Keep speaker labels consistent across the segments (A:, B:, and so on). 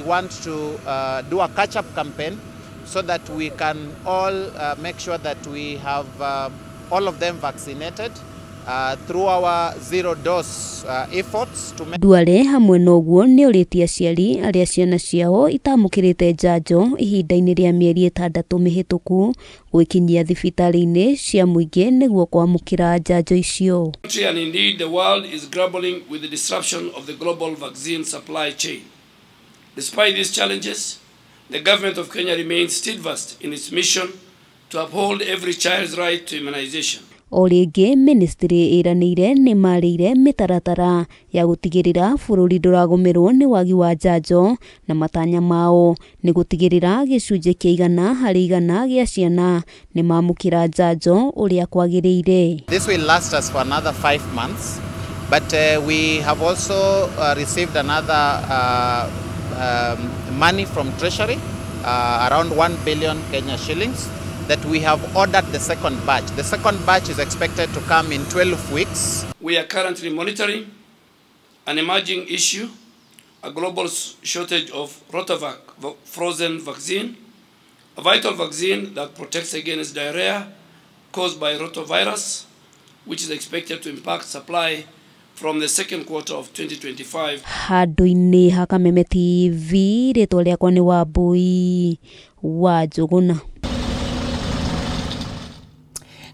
A: want to do a catch-up campaign so that we can all make sure that we have all of them vaccinated through our zero dose efforts to make.
B: Duale hamwe noguo nĩ ũrĩtie aciari arĩa ciana ciao itamũkĩrĩte njanjo ihinda-inĩ rĩa mĩeri 6 mĩhĩtũku gwĩkinyia thibitarĩ-inĩ cia mũingĩ nĩguo kwamũkĩra njanjo icio.
C: And indeed the world is grappling with the disruption of the global vaccine supply chain. Despite these challenges, the government of Kenya remains steadfast in its mission to uphold every child's right to immunization.
B: O rĩngĩ ministry ĩranĩire nĩ marĩire mĩtaratara ya gũtigĩrĩra bũrũri ndũragũmĩrwo nĩ wagi wa njanjo na matanya mao nĩ gũtigĩrĩra gĩcunjĩ kĩa 100% gĩa ciana nĩ mamũkĩra njanjo ũrĩa kwagĩrĩire.
A: This will last us for another 5 months, but we have also received another money from Treasury, around 1 billion Kenya shillings, that we have ordered the second batch. The second batch is expected to come in 12 weeks.
C: We are currently monitoring an emerging issue, a global shortage of Rotavac frozen vaccine, a vital vaccine that protects against diarrhea caused by rotavirus, which is expected to impact supply from the second quarter of 2025.
B: Handũ-inĩ ha Kameme TV, rĩtwa rĩakwa nĩ Wambui wa Njũgũna.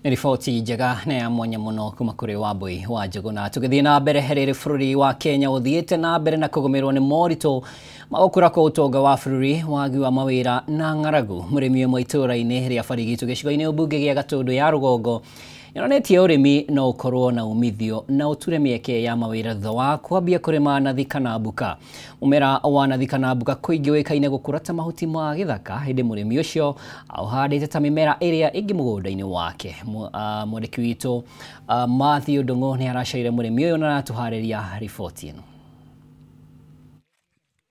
D: Nĩ riboti njega na ya mwanya mũno kuma kũrĩ Wambui wa Njũgũna. Tũgĩthiĩ na mbere rĩrĩ bũrũri wa Kenya ũthiĩte na mbere na kũgũmĩrwo nĩ moritũ ma gũkũra kwa ũtonga wa bũrũri, wagi wa mawĩra na ng'aragu. Mũrĩmi ũmwe itũũra-inĩ rĩa Barigitũ gĩcigo-inĩ mbunge gĩa Gatũndũ ya Rũgongo yonanĩtie ũrĩmi no ũkorwo na umithio na ũture mĩeke ya mawĩra thutha wa kwambia kũrĩma nathi kana mbuka. Mũmera wa nathi kana mbuka kũingĩ ũĩkaine gũkũra ta mahuti ma gĩthaka hĩndĩ mũrĩmi ũcio aũhandĩte ta mĩmera ĩrĩa ĩngĩ mũgũnda-inĩ wake. Mwandĩki witũ Matthew Ndung'u nĩ aracaire mũrĩmi ũyũ na aratũharĩria riboti ĩno.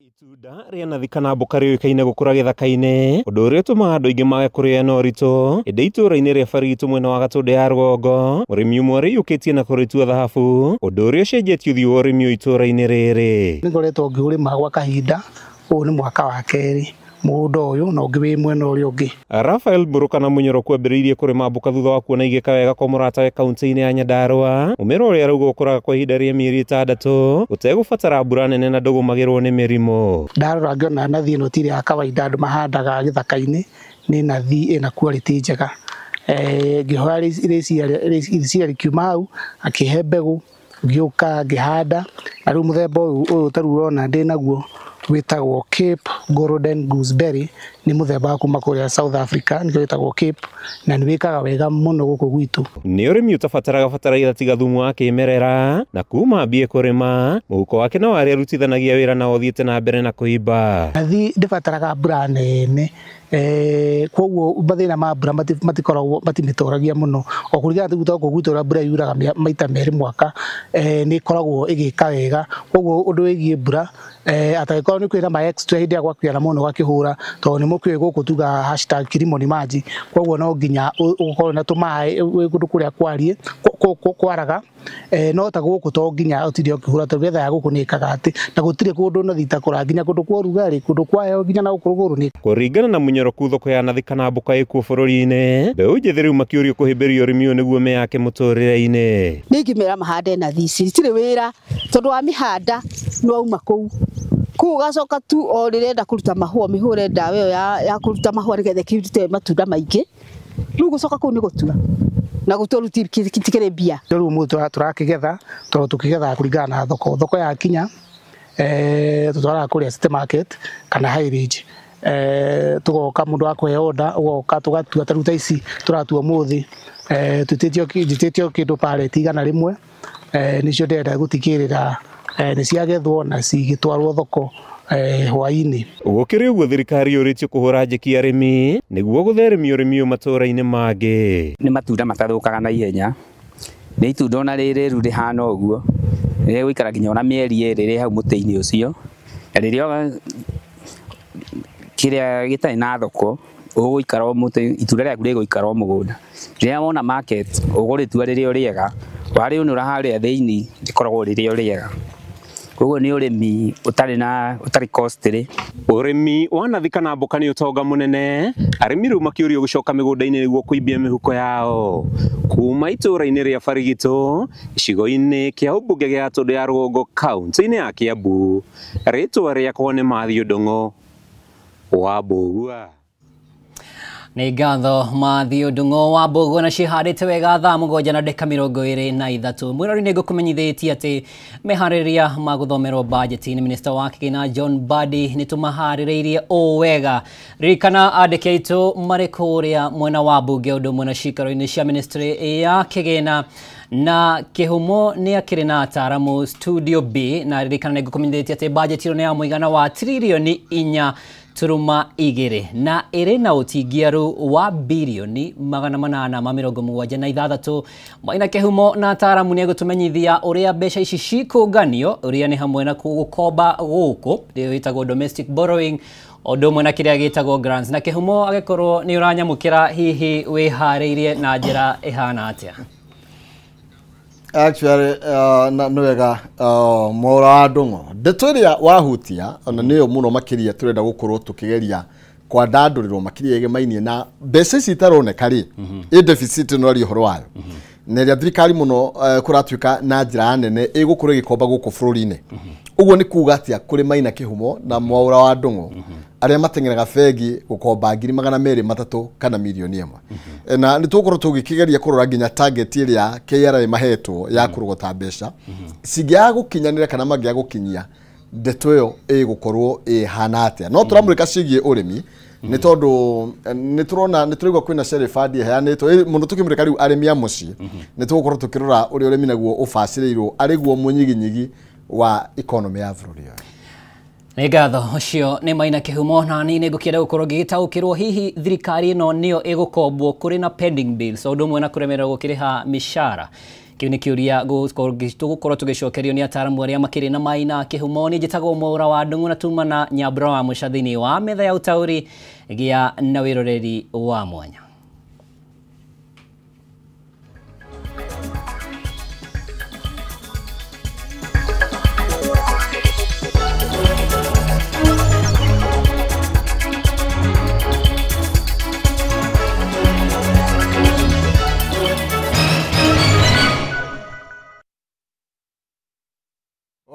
E: Itunda rĩa nathi kana mbuka rĩũĩkaine gũkũra gĩthaka-inĩ, ũndũ ũrĩa ũtũmaga andũ aingĩ mage kũrĩa na ũritũ. Ĩndĩ itũũra-inĩ rĩa Barigitũ mwena wa Gatũndũ ya Rũgongo, mũrĩmi ũmwe arĩiyũkĩtie na kũrĩtua thahabu, ũndũ ũrĩa ũcenjetie ũthiũ wa ũrĩmi ũyũ itũũra-inĩ rĩrĩ.
F: Nĩ ngoretwo ngĩũrĩma gwa kahinda, ũyũ nĩ mwaka wa kerĩ mũgũnda ũyũ na ũngĩ wĩ mwena ũrĩa ũngĩ.
E: Rafael Mbũrũka na Mũnyoroku ambĩrĩirie kũrĩma mbuka thutha wa kuona igĩka wega kwa mũratawe kaunti-inĩ ya Nyandarua. Mũmera ũrĩa arauga ũkũraga kwa ihinda rĩa mĩeri 6 ũtegũbatara mbura nene na ndũgũmagĩrwo nĩ mĩrimũ.
F: Ndarora ngĩona nathi ĩno ti ya kawaida andũ mahandaga gĩthaka-inĩ, nĩ nathi ĩna quality njega. Ngĩhoya rĩciria rĩkiuma hau, akĩhe mbegũ, ngĩũka ngĩhanda, na rĩu mũthemba ũyũ ta rĩu ũrona ndĩ naguo wĩtagwo Cape Golden Gooseberry, nĩ mũthemba wa kuma kũrĩa South Africa, nĩkĩo wĩtagwo Cape, na nĩ wĩkaga wega mũno gũkũ gwitũ.
E: Nĩ ũrĩmi ũtabataraga bataraitha tiga thumu wa kĩmerera, na kuma ambie kũrĩma mũhuko wake na warĩa arutithanagia wĩra na ũthiĩte na mbere na kũimba.
F: Nathi ndĩbataraga mbura nene, koguo mathĩna ma mbura matikoragwo matimĩtoragia mũno, o kũringana na gũkũ gwitũ ũrĩa mbura yuraga maita merĩ mwaka, nĩ ĩkoragwo ĩgĩka wega. Koguo ũndũ wĩgiĩ mbura, atangĩkorwo nĩ kwĩna ma extra hĩndĩ ĩrĩa gwakĩara mũno gakĩhũra, tondũ nĩ mũkĩũĩ gũkũ tugaga #kilimo ni maji, koguo no nginya ũkorwo na tũmaĩ wĩ kũndũ kũrĩa kwariĩ kwaraga, no ta gũkũ to nginya ũtinde ũkĩhũra, tondũ weather ya gũkũ nĩ ĩkaga atĩ na gũtirĩ kũndũ nathi itakũra, nginya kũndũ kwa ũrugarĩ, kũndũ kwa heho, nginya na gũkũ rũgũrũ nĩ.
E: Kũringana na Mũnyoroku, thoko ya nathi kana mbuka ĩkuo bũrũri-inĩ, mbeũ njĩthĩ rĩu makĩũrio kũhĩmbĩria ũrĩmi ũyũ nĩguo meyake mũtũrĩre-inĩ.
G: Nĩ ingĩmera mahande nathi ici, itirĩ wĩra tondũ wamĩhanda nĩ wauma kũu kũu ũgacoka tu o rĩrenda kũruta mahũa, mĩhũre ndawa ĩyo ya kũruta mahũa nĩgetha ĩkĩrute matunda maingĩ. Rĩu gũcoka kũu nĩ gũtua na gũtua rĩu tikĩrĩ mbia.
F: Rĩu mũthĩ tũrakĩgetha tondũ tũkĩgethaga kũringana na thoko, thoko yakinya tũtwaraga kũrĩa City Market kana High Ridge, tũgoka mũndũ akũhe order, ũgoka tũgatua. Ta rĩu thaa ici tũratua ũmũthĩ, njĩtĩtio kĩndũ pallet 100, nĩcio ndĩrenda gũtigĩrĩra nĩ ciagethwo na cigĩtwarwo thoko hwaĩ-inĩ.
E: Gũkĩrĩ ũguo thirikari yũrĩtio kũhũra njeki arĩmi nĩguo gũtheremia ũrĩmi ũyũ matũũra-inĩ mangĩ.
H: Nĩ matunda matathũkaga na ihenya, nĩ itunda ona rĩrĩ rĩru rĩhana ũguo, rĩgũikara nginya ona mĩeri 2 rĩ hau mũtĩ-inĩ ũcio, na rĩrĩa kĩrĩa gĩtarĩ na thoko ũgũikara o mũtĩ, itunda rĩaku rĩgũikara o mũgũnda. Rĩrĩa wona market ũgũrĩtua rĩrĩ o rĩega, warĩũnũra harĩa thĩinĩ rĩkoragwo rĩrĩ o rĩega. Koguo nĩ ũrĩmi ũtarĩ na ũtarĩ costly.
E: Ũrĩmi wa nathi kana mboka nĩ ũtonga mũnene, arĩmi rĩu makĩũrio gũcoka mĩgũnda-inĩ nĩguo kũimbia mĩhuko yao. Kuma itũũra-inĩ rĩa Barigito, gĩcigo-inĩ kĩa ũmbunge gĩa Gatũndũ ya Rũgongo kaunti-inĩ ya Kiambu, rĩtwa rĩakwa nĩ Matthew Ndung'u wa Mbũgua.
D: Nĩ ngatho Matthew Ndung'u wa Mbũgua na cihandĩte wega thaa 7:23. Mwĩrori nĩ ngũkũmenyithĩtie atĩ meharĩrĩria ma gũthomerwo bajeti nĩ minista wa kĩgĩna John Mbadi nĩ tũmaharĩrĩirie ũũ wega. Ririkana andĩki aitũ marĩ kũrĩa mwena wa mbunge ũndũ ũmwe na ciikaro-inĩ cia ministry ya kĩgĩna na kĩhumo nĩ akĩrĩ na ataramu studio B, na ririkana nĩ ngũkũmenyithĩtie atĩ bajeti ĩno nĩ ya mũigana wa tririoni 4.2 na ĩrĩ na ũtingiaru wa birioni 876. Maina Kĩhumo na ataramu nĩ egũtũmenyithia ũrĩa mbeca ici cikũnganio, ũrĩa nĩ hamwe na gũkomba gũkũ ĩtagwo domestic borrowing, ũndũ ũmwe na kĩrĩa gĩtagwo grants. Na Kĩhumo, agĩkorwo nĩ ũranyamũkĩra, hihi wĩharĩirie na njĩra ĩhana atĩa?
I: Actually, nĩ wega Mwaũra wa Ndung'u, ndeto ĩrĩa wahutia ona nĩyo mũno makĩria tũrenda gũkorwo tũkĩgeria kwandandũrĩrwo makĩria ĩgemainie na mbeca ici itaroneka rĩ, ĩ deficit ĩno aria ũhoro wayo, na ĩrĩa thirikari mũno kũratuĩka na njĩra nene ĩgũkorwo ĩgĩkomba gũkũ bũrũri-inĩ. Ũguo nĩ kuga atĩa kũrĩ Maina Kĩhumo na Mwaũra wa Ndung'u arĩa mateng'eraga bengi gũkomba 200,000 3 kana 1 million? Na nĩ tũgũkorwo tũgĩkĩgeria kũrora nginya target ĩrĩa KRA mahetwo ya kũrogota mbeca cingĩaga gũkinyanĩra kana mangĩaga gũkinyia, ndeto ĩyo ĩgũkorwo ĩhana atĩa. No tũramũrĩka ciĩgiĩ ũrĩmi nĩ tondũ nĩ tũrona nĩ tũraigua kwĩna Shell Fund ĩheanĩtwo mũno, tũkĩmũrĩka rĩu arĩmi a mũciĩ nĩ tũgũkorwo tũkĩrora ũrĩa ũrĩmi naguo ũbacĩrĩirwo arĩ guo mũnyiginyigi wa economy ya bũrũri ũyũ.
D: Nĩ ngatho, ũcio nĩ Maina Kĩhumo. Na niĩ nĩ ngũkĩenda gũkorwo ngĩgĩtaũkĩrwo hihi thirikari ĩno nĩyo ĩgũkombwo kũrĩ na pending bills o ũndũ ũmwe na kũremererwo gũkĩrĩha mĩcara. Kĩu nĩ kĩũria tũgũkorwo tũgĩcokerio nĩ ataramu arĩa makĩrĩ na Maina Kĩhumo. Niĩ njĩtagwo Mwaũra wa Ndung'u na tuma na Nyambura wa Mũca thĩinĩ wa metha ya ũtaũri. Gĩa na wĩroreri wa mwanya.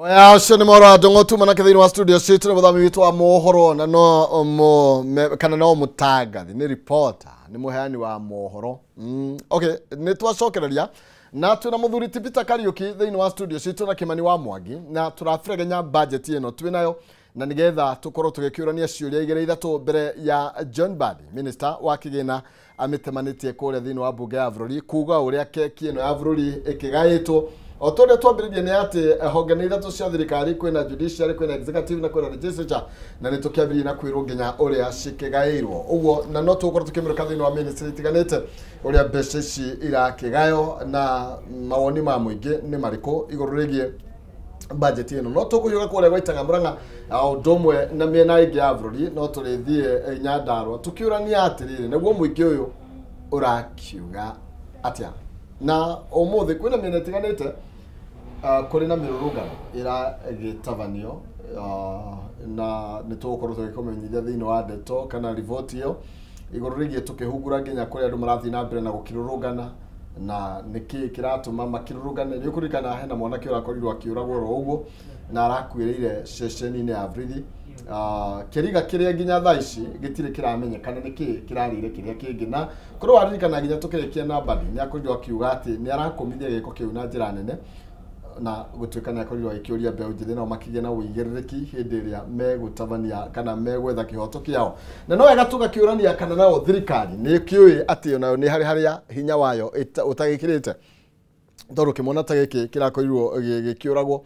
I: Oya, ũcio nĩ Mwaũra wa Ndung'u tuma nake thĩinĩ wa studio citũ, nĩ mũthami witũ wa mohoro na no mo kana no mũtangathi, nĩ reporter, nĩ mũheani wa mohoro. Okay, nĩ twacokereria na twĩna mũthuri ti Peter Kariuki thĩinĩ wa studio citũ na Kĩmani wa Mwangi, na tũraburegenya budget ĩno twĩ nayo na nĩgetha tũkorwo tũgĩkĩũrania ciũria igĩrĩ ithatũ mbere ya John Mbadi, minister wa kĩgĩna, amĩtemanĩtie kũrĩa thĩinĩ wa mbunge ya bũrũri kuga ũrĩa keki ĩno ya bũrũri ĩkĩgaĩtwo. O ta ũrĩa twambĩrĩirie nĩ atĩ honge nĩ ithatũ cia thirikari, kwĩna judiciary, kwĩna executive na kwĩna legislature, na nĩ tũkĩambĩrĩirie na kwĩrwo nginya ũrĩa cikĩgaĩirwo ũguo, na no tũgũkorwo tũkĩmũrĩka thĩinĩ wa ministry itiganĩte ũrĩa mbeca ici irakĩgayo na mawoni ma mũingĩ nĩ marĩkũ igũrũ rĩgiĩ budget ĩno. No tũkũhiũka kũrĩa gwaitaga Mũrang'a o ũndũ ũmwe na mĩena ĩngĩ ya bũrũri, no tũrĩthiĩ Nyandarũa tũkĩũrania atĩrĩrĩ, nĩguo mũingĩ ũyũ ũrakiuga atĩa. Na ũmũthĩ kwĩna mĩena ĩtiganĩte kũrĩ na mĩrũrũngano ĩragĩtabanio, na nĩ tũgũkorwo tũgĩkũmenyithia thĩinĩ wa ndeto kana riboti ĩyo igũrũ rĩgiĩ tũkĩhungura nginya kũrĩa andũ marathiĩ na mbere na gũkĩrũrũngana na nĩkĩ kĩratũma makĩrũrũngane. Nĩ ũkũririkana hena mwanake ũrakorirwo akĩũragwo oro ũguo na arakuĩrĩire ceceni-inĩ ya borithi, kĩriga kĩrĩa nginya thaa ici gĩtirĩ kĩramenyekana nĩkĩ kĩrarĩire kĩrĩa kĩngĩ. Na korwo waririkana nginya tũkĩrĩkia na Mbadi nĩ akorirwo akiuga atĩ nĩ arakũmithia gĩko kĩu na njĩra nene, na gũtuĩka nĩ akorirwo agĩkĩũria mbeũ njĩthĩ nao makĩgĩe na ũigĩrĩrĩki hĩndĩ ĩrĩa megũtabania kana megwetha kĩhoto kĩao. Na no wega tũgakĩũrania kana nao thirikari nĩ ĩkĩũĩ atĩ onayo nĩ harĩ harĩa hinya wayo ũtagĩkĩrĩte, tondũ kĩmwana ta gĩkĩ kĩrakorirwo gĩkĩũragwo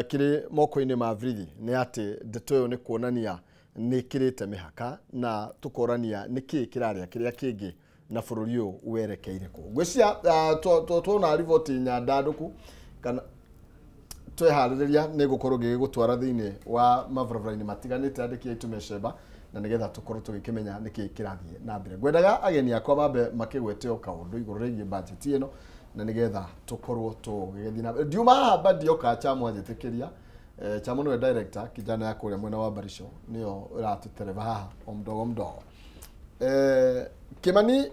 I: kĩrĩ moko-inĩ ma borithi, nĩ atĩ ndeto ĩyo nĩ kuonania nĩ ĩkĩrĩte mĩhaka, na tũkorania nĩkĩ kĩrarĩa kĩrĩa kĩngĩ na bũrũri ũyũ werekeire kũ. Ngwĩciria tuona riboti nyandandũku kana tweharĩrĩria nĩ ngũkorwo ngĩgĩgũtwara thĩinĩ wa mabarabara-inĩ matiganĩte andĩki aitũ mecemba, na nĩgetha tũkorwo tũgĩkĩmenya nĩkĩ kĩrathiĩ na mbere. Ngwendaga ageni akwa mambe makĩgwete o kaũndũ igũrũ rĩgiĩ budget ĩno, na nĩgetha tũkorwo tũgĩgĩthiĩ na mbere. Ndiuma haha Mbadi oka chamwanjĩtĩkĩria Chamo nĩwe director kijana ya kũrĩa mwena wa Barisho nĩyo ĩratũtereba haha o mdogo mdogo. Kimani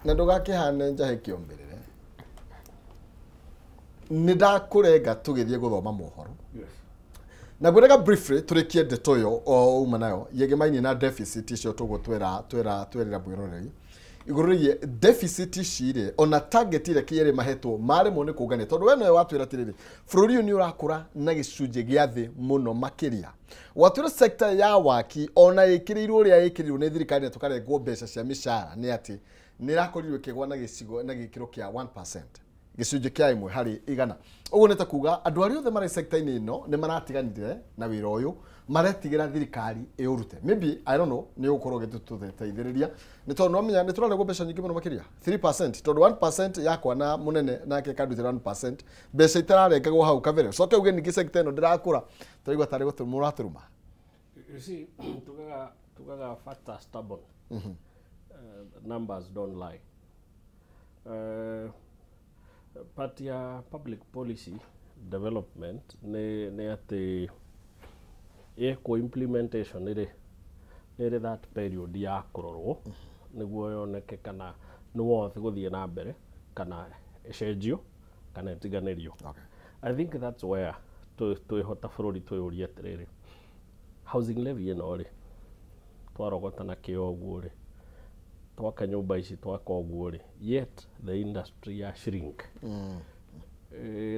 I: na ndũgakĩhane njahe kĩombĩrĩre nĩ ndakũrenga tũgĩthiĩ gũthoma mohoro.
J: Yes.
I: Na ngwendaga briefly tũrĩkie ndeto ĩyo o uma nayo yegemaini na deficit icio tũgũtwĩra twĩra twĩrĩra mwĩroreri igũrũ rĩgiĩ deficit ici rĩ ona target ĩrĩa kĩerĩ mahetwo maremwo nĩ kũngania tondũ we nowe watwĩra atĩrĩrĩ bũrũri ũyũ nĩ ũrakũra na gĩcunjĩ gĩa thĩ mũno makĩria watwĩra sector ya waki ona ĩkĩrĩirwo ũrĩa ĩkĩrĩirwo nĩ thirikari na tũkarengwo mbeca cia mĩcara nĩ atĩ nĩ ĩrakorirwo ĩkĩgwa na gĩcigo na gĩkĩro kĩa 1% gĩcunjĩ kĩa 1 harĩ 100. Ũguo nĩ ta kuga andũ arĩa othe marĩ sector-inĩ ĩno nĩ maratiganire na wĩra ũyũ maretigĩra thirikari ĩũrute. Maybe, I don't know, nĩ ũgũkorwo ũgĩtũteithĩrĩria nĩ tondũ nomenya nĩ tũraregwo mbeca nyingĩ mũno makĩria 3% tondũ 1% yakwa na mũnene nake kandutĩra 1% mbeca itararengagwo hau kabere coke uge ningĩ sector ĩno ndĩrakũra tũraigua tarĩ mũratũruma.
J: You see, tugaga facts are stubborn. Numbers don't lie. Part ya public policy development nĩ atĩ yekwo implementation rĩ nĩ that period ya kũrorwo nĩguo yoneke kana nĩ worth gũthiĩ na mbere kana ĩcenjio kana ĩtiganĩrio.
I: Okay.
J: I think that's where twĩhota bũrũri twĩyũrie atĩrĩrĩ, housing levy ĩno rĩ twarogota na kĩo ũguo rĩ twaka nyũmba ici twaka ũguo rĩ, yet the industry ya shrink.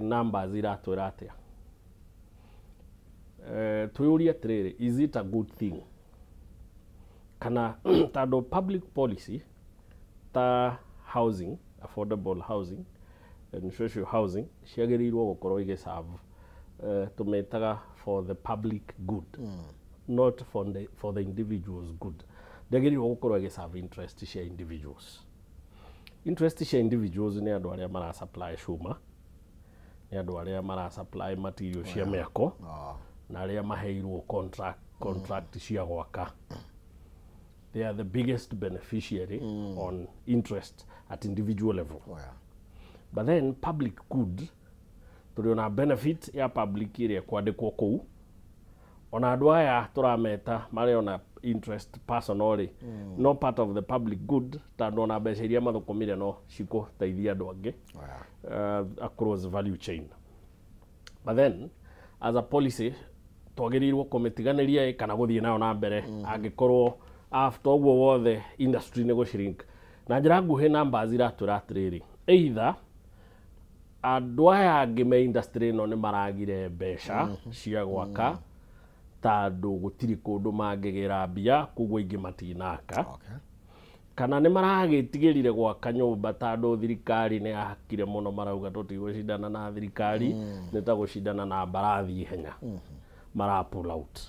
J: Numbers iratwĩra atĩa? Twĩyũrie atĩrĩrĩ, is it a good thing kana tondũ public policy ta housing, affordable housing and social housing ciagĩrĩirwo gũkorwo igĩserve tũmĩtaga for the public good, not for the individual's good. Ndĩagĩrĩirwo gũkorwo ĩgĩserve interest cia individuals. Interest cia individuals nĩ andũ arĩa mara supply cuma, nĩ andũ arĩa mara supply material cia mĩako na arĩa maheirwo contract cia gwaka. They are the biggest beneficiary on interest at individual level.
I: Oh, yeah.
J: But then public good tũrĩ ona benefit ya public ĩrĩa ĩkwandĩkwo kũu ona andũ aya tũrameta marĩ ona interest personal rĩ no part of the public good tondũ ona mbeca iria mathũkũmire no cikũteithia andũ angĩ
I: Oh, yeah.
J: Across value chain. But then as a policy twagĩrĩirwo kũmĩtiganĩria ĩ kana gũthiĩ nayo na mbere angĩkorwo after ũguo wothe industry nĩ gũshrink na njĩra nguhĩ. Numbers iratwĩra atĩrĩrĩ, either andũ aya angĩ me industry ĩno nĩ maragire mbeca cia gwaka tondũ gũtirĩ kũndũ mangĩgĩra mbia koguo aingĩ matinaka kana nĩ maragĩtigĩrire gwaka nyũmba tondũ thirikari nĩ yahakire mũno marauga tũtigũcindana na thirikari nĩ ta gũcindana na mbarathi ihenya mara pull out,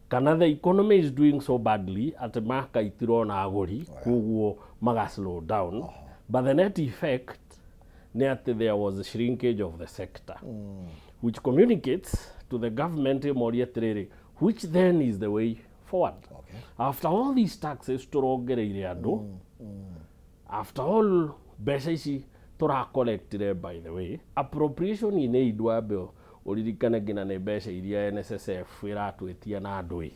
J: kana the economy is doing so badly atĩ maka itirona agũri koguo maga slow down. But the net effect nĩ atĩ there was a shrinkage of the sector, which communicates to the government ĩmorie atĩrĩrĩ, which then is the way forward after all these taxes tũrongereire andũ, after all mbeca ici tũracollectire? By the way, appropriation inĩ indo ambe ũririkane nginya nĩ mbeca iria NSSF ĩratwĩtia na andũ ĩ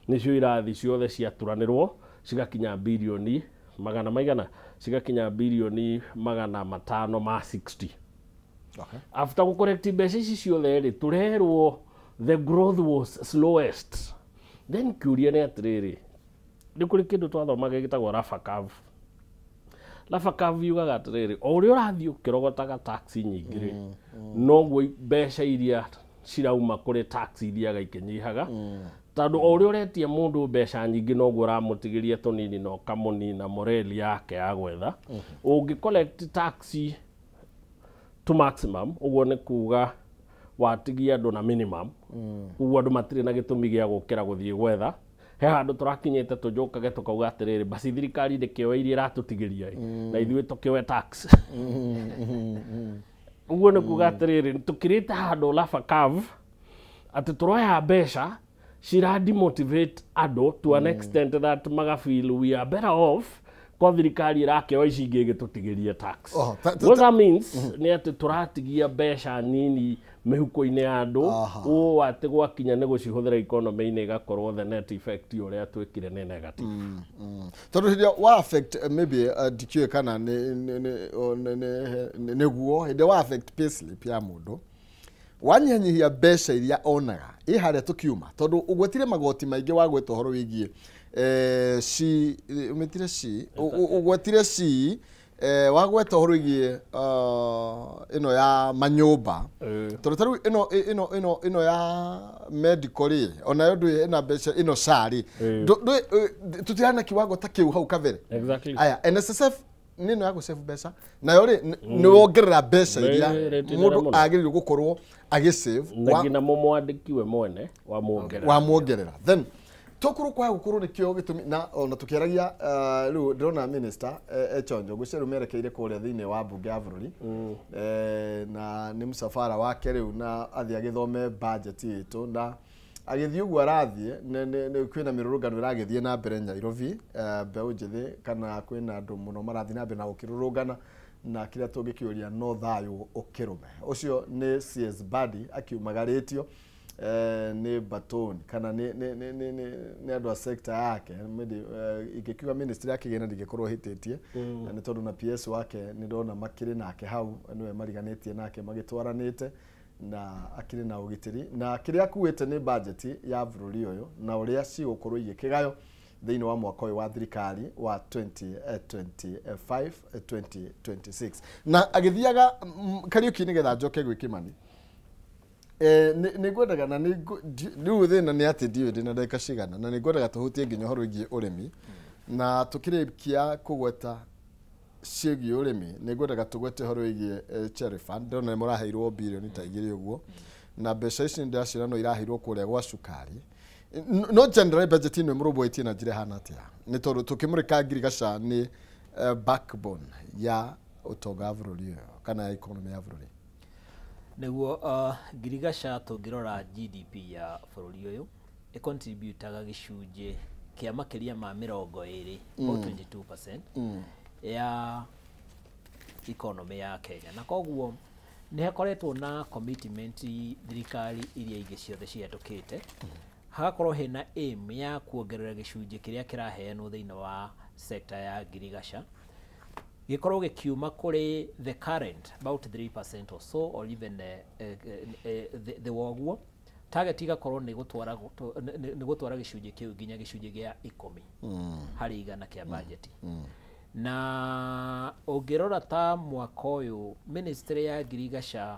J: nĩcio irathi ciothe ciaturanĩrwo cigakinya birioni magana maigana, cigakinya birioni 560. After gũcorrect mbeca ici ciothe rĩ tũrerwo the growth was slowest. Then kĩũria nĩ atĩrĩrĩ, nĩ kũrĩ kĩndũ twathomaga gĩtagwo Laffer curve. Laffer curve yugaga atĩrĩrĩ, o ũrĩa ũrathiĩ ũkĩrogotaga tax nyingĩ rĩ noguo mbeca iria cirauma kũrĩ tax ithiaga ikĩnyihaga tondũ o ũrĩa ũretia mũndũ mbeca nyingĩ noguo ũramũtigĩria tũnini na ũkamũnina moreli yake ya gwetha. Ũngĩ collect tax to maximum, ũguo nĩ kuga watigia andũ na minimum, ũguo andũ matirĩ na gĩtũmi gĩa gũkĩra gũthiĩ gwetha. He handũ tũrakinyĩte tũnjũkage tũkauga atĩrĩrĩ, basi thirikari ndĩkĩoe iria ĩratũtigĩria ĩ, na ithuĩ tũkĩoe tax. Ũguo nĩ kuga atĩrĩrĩ, tũkĩrĩte handũ Laffer curve atĩ tũroya mbeca cira demotivate andũ to an extent that maga feel we are better off kwa thirikari ĩrakĩoa ici ingĩ ĩgĩtũtigĩrie tax.
I: Oh,
J: What that means nĩ atĩ tũratigia mbeca nini mĩhuko-inĩ ya andũ ũũ atĩ gwakinya nĩ gũcihũthĩra economy-inĩ ĩgakorwo the net effect ũrĩa twĩkire nĩ negative.
I: Tondũ hĩndĩ ĩrĩa wa affect maybe ndikĩũĩ kana nĩguo hĩndĩ wa affect payslip ya mũndũ wanyihanyihia mbeca iria onaga ĩ harĩa tũkiuma tondũ ũgwetire magoti maingĩ wa gweta ũhoro wĩgiĩ ci ũmĩtire ci ũgwetire ci wagweta ũhoro wĩgiĩ ĩno ya manyũmba tondũ ta rĩu ĩno ya medical rĩ onayo ndũĩ ĩna mbeca ĩno SHA rĩ tũtirana kiwango ta kĩu hau kabere. Aya NSSF nĩ ĩno ya gũsave mbeca nayo rĩ nĩ wongerera mbeca iria mũndũ agĩrĩirwo gũkorwo agĩsave
J: na nginya mũmwandĩki we mwene wa
I: muongerera then tokorwo kwaga gũkorwo nĩkĩo gĩtũmi na ona tũkĩaragia rĩu ndĩrona minister Echonjo ngwĩciria rĩu merekeire kũrĩa thĩinĩ wa mbunge ya bũrũri na nĩ mũcabara wake rĩu na athiĩ agĩthome budget itũ na agĩthiĩ ũguo arathiĩ kwĩna mĩrũrũngano ĩragĩthiĩ na mbere Nairobi mbeũ njĩthĩ kana kwĩna andũ mũno marathiĩ na mbere na gũkĩrũrũngana na kĩrĩa tũngĩkĩũria no thayũ ũkĩrũme. Ũcio nĩ CS Badi akiumagarĩtio nĩ baton kana nĩ andũ a sector yake ingĩkiuga ministry ya kĩgĩna ndingĩkorwo hĩtĩtie na nĩ tondũ na PS wake nĩ ndona makĩrĩ nake hau nĩwe mariganĩtie nake magĩtwaranĩte na akĩrĩ na ũgitĩri na kĩrĩa akuĩte nĩ budget ya bũrũri ũyũ na ũrĩa cigũkorwo igĩkĩgayo thĩinĩ wa mwaka ũyũ wa thirikari wa 2025 2026 na agĩthiaga Kariũki nĩgetha njoke gwĩ Kĩmani nĩ ngwendaga na rĩu thĩna nĩ atĩ ndiũĩ ndĩna ndagĩka cigana na nĩ ngwendaga tũhutie nginya ũhoro wĩgiĩ ũrĩmi na tũkĩrĩkia kũgweta ciĩgiĩ ũrĩmi nĩ ngwendaga tũgwete ũhoro wĩgiĩ Cherry Fund ndĩrona nĩ mũraheirwo birioni ta 2 ũguo na mbeca ici nĩ ndĩraciona no iraheirwo kũrĩa gwa cukari no general budget ĩno mũrũmbũĩtie na njĩra ĩhana atĩa nĩ tondũ tũkĩmũrĩka ngirigaca nĩ backbone ya ũtonga wa bũrũri ũyũ kana ya economy ya bũrũri.
K: Nĩguo ngirigaca tũngĩrora GDP ya bũrũri ũyũ ĩcontributaga gĩcunjĩ kĩa makĩria ma 20 or 22% ya economy ya Kenya na koguo nĩ hakoretwo na commitment thirikari iria ingĩ ciothe cihetũkĩte hagakorwo hena aim ya kuongerera gĩcunjĩ kĩrĩa kĩraheanwo thĩinĩ wa sector ya ngirigaca gĩkorwo gĩkiuma kũrĩ the current about 3% or so or even the woguo target igakorwo nĩ gũtwara gĩcunjĩ kĩu nginya gĩcunjĩ gĩa 10 harĩ igana kĩa budget. Na ũngĩrora ta mwaka ũyũ ministry ya ngirigaca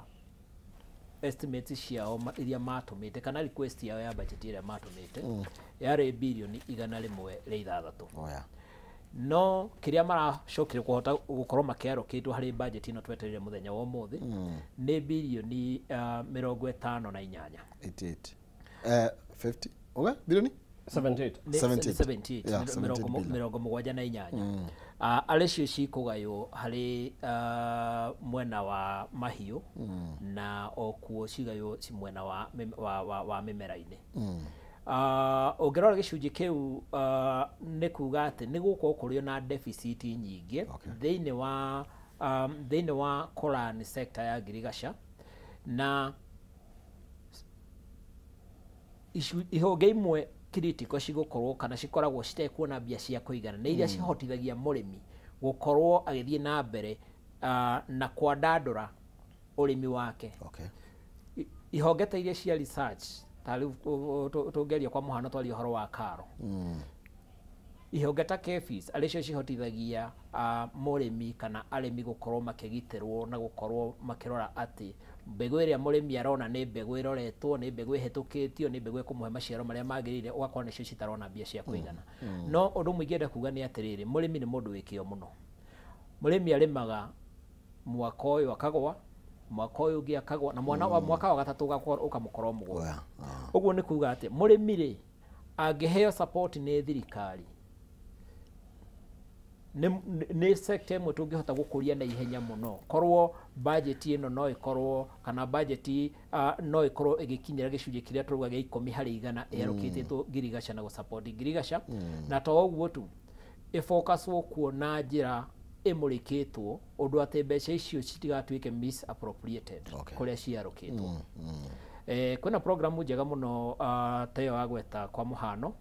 K: estimates ciao iria matũmĩte kana request yao ya budget ĩrĩa matũmĩte yarĩ birioni 106. No kĩrĩa maracokire kũhota gũkorwo makĩarokĩtwo harĩ budget ĩno twetereire mũthenya wa ũmũthĩ nĩ birioni 58.
I: 88 50 okay birioni
J: 78
K: 78 arĩ cio cikũgaywo harĩ mwena wa mahiũ na okuo cigaywo mwena wa mĩmera-inĩ. Ũngĩrora gĩcunjĩ kĩu nĩ kuga atĩ nĩ gũkorwo kũrĩ na deficit nyingĩ thĩinĩ wa kũrani sector ya ngirigaca na ihonge imwe critical cigũkorwo kana cikoragwo citekuona mbia cia kũigana nĩ iria cihotithagia mũrĩmi gũkorwo agĩthiĩ na mbere na kwandandũra ũrĩmi wake. Ihonge ta iria cia research ta rĩu tũngĩaria kwa mũhano twaria ũhoro wa karo ihonge ta KEPHIS arĩ cio cihotithagia mũrĩmi kana arĩmi gũkorwo makĩgitĩrwo na gũkorwo makĩrora atĩ mbegũ ĩrĩa mũrĩmi arona nĩ mbegũ ĩroretwo nĩ mbegũ ĩhetũkĩtio nĩ mbegũ ĩkũmũhe maciaro marĩa magĩrĩire ũgakorwo nĩcio citarona mbia cia kũigana. No ũndũ ũmwe ingĩenda kuga nĩ atĩrĩrĩ mũrĩmi nĩ mũndũ wĩ kĩo mũno. Mũrĩmi arĩmaga mwaka ũyũ akagwa mwaka ũyũ ũngĩ akagwa na mwaka wa gatatũ ũkamũkora mũgũnda. Ũguo nĩ kuga atĩ mũrĩmi rĩ angĩheo support nĩ thirikari nĩ sector ĩmwe tũngĩhota gũkũria na ihenya mũno korwo budget ĩno no ĩkorwo kana budget no ĩkorwo ĩgĩkinyĩra gĩcunjĩ kĩrĩa tũrauga gĩa 10 harĩ igana ĩarũkĩtĩtwo ngirigaca na gũsupport ngirigaca na to ũguo tu ĩfocuswo kuo na njĩra ĩmũrĩkĩtwo ũndũ atĩ mbeca icio citigatuĩke misappropriated kũrĩa ciarũkĩtwo. Kwĩna programu njega mũno ta ĩyo wagweta. Kwa mũhano,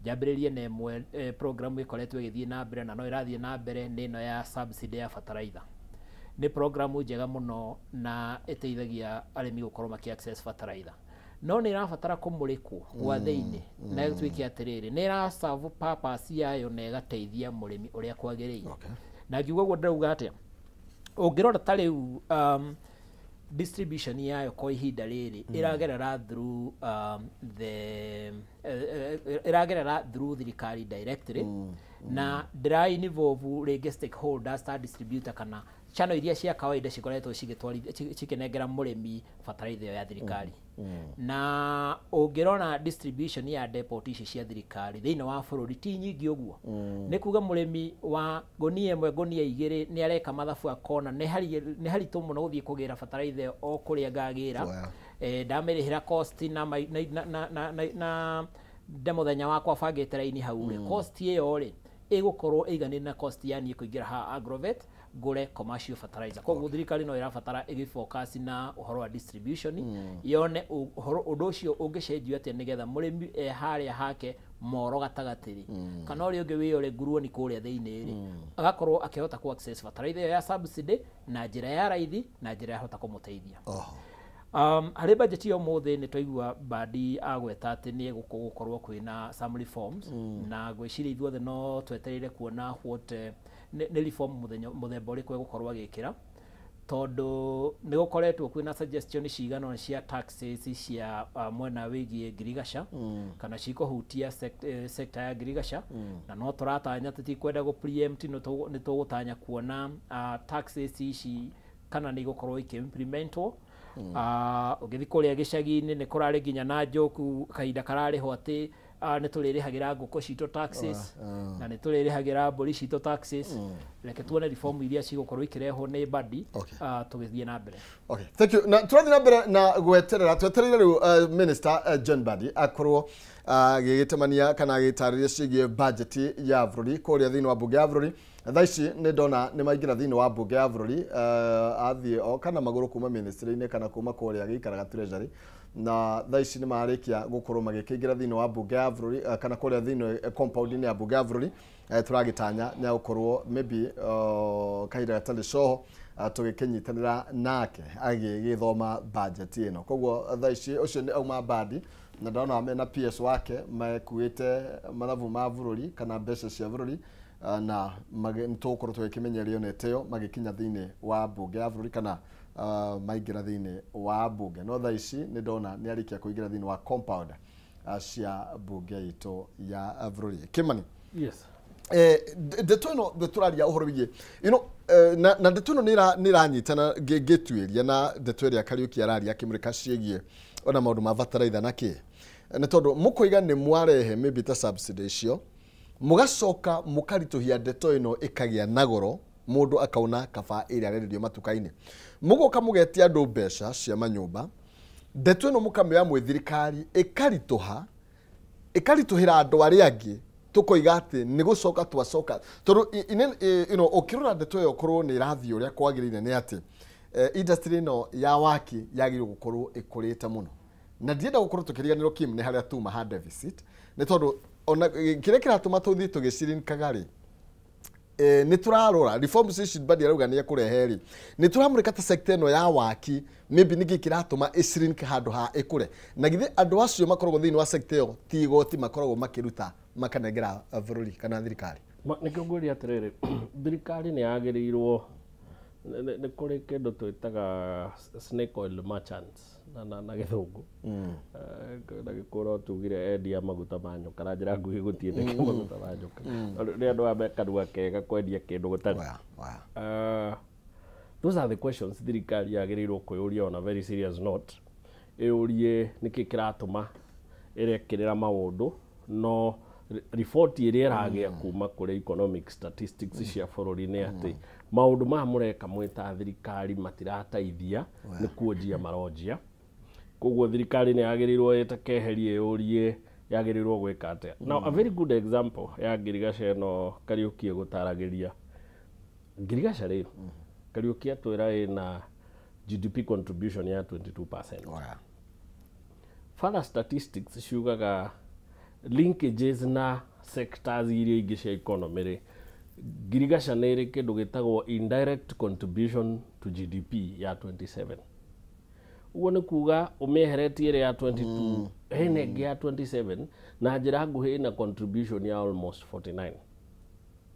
K: njambĩrĩrie na ĩmwe, programu ĩkoretwo ĩgĩthiĩ na mbere na no ĩrathiĩ na mbere, nĩ ĩno ya subsidy ya fertilizer. Nĩ programu njega mũno na ĩteithagia arĩmi gũkorwo makĩ access fertilizer, no nĩ ĩrabatara kũmũrĩkwo gwa thĩinĩ na ĩtuĩke atĩrĩrĩ, nĩ ĩra serve purpose yayo na ĩgateithia mũrĩmi ũrĩa kwagĩrĩire. Na ngiuga ũguo ndĩrauga atĩa? Ũngĩrora ta rĩu distribution yayo kwa ihinda rĩrĩ ĩragerera through the ĩragerera through thirikari directly na ndĩra involve rĩngĩ stakeholders ta distributor kana channel iria cia kawaida cikoretwo cigĩtwarithia cikĩnengera mũrĩmi bataraitha ĩyo ya thirikari. Na ũngĩrora distribution ya depot ici cia thirikari thĩinĩ wa bũrũri ti nyingĩ ũguo. Nĩ kuga mũrĩmi wa ngũnia 1, ngũnia 2 nĩ areka mathabu akona nĩ haritũ mũno gũthiĩ kũgĩra bataraitha ĩyo o kũrĩa ngagĩra. Ndamĩrĩhĩra cost na, na, na, na, na, na nde mũthenya wakwa bangĩte raini hau rĩ, cost ĩyo rĩ ĩgũkorwo ĩiganĩire na cost ya niĩ kũingĩra haha Agrovet ngũre commercial fertilizer. Koguo thirikari no ĩrabatara ĩgĩfocus na ũhoro wa distribution, yone ũhoro ũndũ ũcio ũngĩcenjio atĩa nĩgetha mũrĩmi e harĩa hake moro gatagatĩ rĩ, kana ũrĩa ũngĩ wĩ ũrĩ nguruoni kũrĩa thĩinĩ rĩ, agakorwo akĩhota ku access fertilizer ĩyo ya subsidy na njĩra ya raithi na njĩra yahota kũmũteithia. Harĩ budget ya ũmũthĩ nĩ twaigua Mbadi agweta atĩ nĩ gũkorwo kwĩna some reforms, na ngwĩciria ithuothe no twetereire kuona what nĩ reform mũthemba ũrĩkũ egũkorwo agĩkĩra, tondũ nĩ gũkoretwo kwĩna suggestion cigana ũna cia taxes cia mwena wĩgiĩ ngirigaca kana cikũhutia sector ya ngirigaca. Na no tũratanya, tũtikwenda gũ preempt, nĩ tũgũtanya kuona taxes ici kana nĩ igũkorwo ikĩ-implementwo. Ũngĩthiĩ kũrĩa gĩcagi-inĩ nĩ kũrarĩ nginya na njoku kahinda kararĩho atĩ nĩ tũrĩrĩhagĩra ngũkũ citũ taxes na nĩ tũrĩrĩhagĩra mbũri citũ taxes. Reke tuone reform iria cigũkorwo ikĩrehwo nĩ Mbadi tũgĩthiĩ na mbere.
I: Okay, thank you. Na tũrathiĩ na mbere na gweterera, twetereire rĩu Minister John Mbadi akorwo agĩgĩtemania kana agĩtarĩria ciĩgiĩ budget ya bũrũri kũrĩa thĩinĩ wa mbunge ya bũrũri. Thaa ici nĩ ndona nĩ maingĩra thĩinĩ wa mbunge ya bũrũri, athiĩ o kana magũrũ kuma ministry-inĩ kana kuma kũrĩa gĩikaraga Treasury, na thaa ici nĩ marĩkia gũkorwo magĩkĩingĩra thĩinĩ wa mbunge ya bũrũri kana kũrĩa thĩinĩ compound-inĩ ya mbunge ya bũrũri. Tũragĩtanya nĩ agũkorwo maybe kahinda gatarĩ coho tũgĩkĩnyitanĩra nake agĩgĩthoma budget ĩno. Koguo thaa ici ũcio nĩ auma Mbadi, na ndona mena PS wake mekuĩte mathabu ma bũrũri kana mbeca cia bũrũri, na nĩ tũgũkorwo tũgĩkĩmenyerio nete ĩyo magĩkinya thĩinĩ wa mbunge ya bũrũri kana maingĩra thĩinĩ wa mbunge. No thaa ici nĩ ndona nĩ arĩkia kũingĩra thĩinĩ wa compound cia mbunge itũ ya bũrũri. Kĩmani.
J: Yes.
I: Ndeto ĩno tũraria ũhoro wĩgiĩ na ndeto ĩno nĩ ĩranyitana ngĩtuĩria na ndeto ĩrĩa Kariũki araria akĩmũrĩka ciĩgiĩ ona maũndũ ma bataraitha na kĩ, nĩ tondũ mũkoiga nĩ mwarehe maybe ta subsidy icio, mũgacoka mũkaritũhia ndeto ĩno ĩkagĩa na goro, mũndũ akauna kaba ĩrĩa arenderio matuka-inĩ, mũgoka mũgetia andũ mbeca cia manyũmba, ndeto ĩno mũkamĩoya mwĩ thirikari ĩkaritũha, ĩkaritũhĩra andũ arĩa angĩ, tũkoiga atĩ nĩ gũcoka twacoka, tondũ ũkĩrora ndeto ĩyo korwo nĩ ĩrathiĩ ũrĩa kwagĩrĩire nĩ atĩ industry ĩno ya waki yagĩrĩirwo gũkorwo ĩkũrĩte mũno. Na ndienda gũkorwo tũkĩriganĩrwo, Kim, nĩ harĩa tuma ha deficit, nĩ tondũ ona kĩrĩa kĩratũma tũthiĩ tũgĩcirinkaga rĩ, nĩ tũrarora reforms ici Mbadi arauga nĩ ekũrehe rĩ, nĩ tũramũrĩka ta sector ĩno ya waki maybe nĩkĩ kĩratũma ĩshrink handũ ha ĩkũre? Na githĩ andũ acio makoragwo thĩinĩ wa sector ĩyo ti igoti makoragwo makĩruta makanengera bũrũri kana thirikari?
J: Nĩkĩo ngwĩria atĩrĩrĩ, thirikari nĩ yagĩrĩirwo nĩ kũrĩ kĩndũ twĩtaga snake oil merchants na gĩthũngũ. Na gĩkũyũ no tugire endia maguta ma nyoka. Na njĩra nguhĩ gũtiĩ nĩkĩo maguta ma nyoka. Tondũ nĩ andũ aya me kanua kega kwendia kĩndũ gũtarĩ. Those are the questions thirikari yagĩrĩirwo kwĩyũria on a very serious note, ĩyũrie nĩkĩ kĩratũma ĩrekĩrĩra maũndũ, no riboti ĩrĩa ĩragĩa kuma kũrĩ economic statistics cia bũrũri nĩ atĩ maũndũ maya mũreka mwĩ ta thirikari matirateithia, nĩ kuonjia maronjia. Koguo thirikari nĩ yagĩrĩirwo ĩtakeherie, ĩyũrie yagĩrĩirwo gwĩka atĩa. Now, a very good example ya ngirigaca ĩno Kariũki ĩgũtaragĩria Ngirigaca rĩ, Kariũki atwĩra ĩna GDP contribution ya 22%.
I: Oh, yeah.
J: Further statistics ciugaga linkages na sectors iria ingĩ cia economy rĩ, ngirigaca nĩ ĩrĩ kĩndũ gĩtagwo indirect contribution to GDP ya 27. Ũguo nĩ kuga ũmĩeheretie ĩrĩa ya 22, hena ĩngĩ ya 27 na njĩra nguhĩ ĩna contribution ya almost 49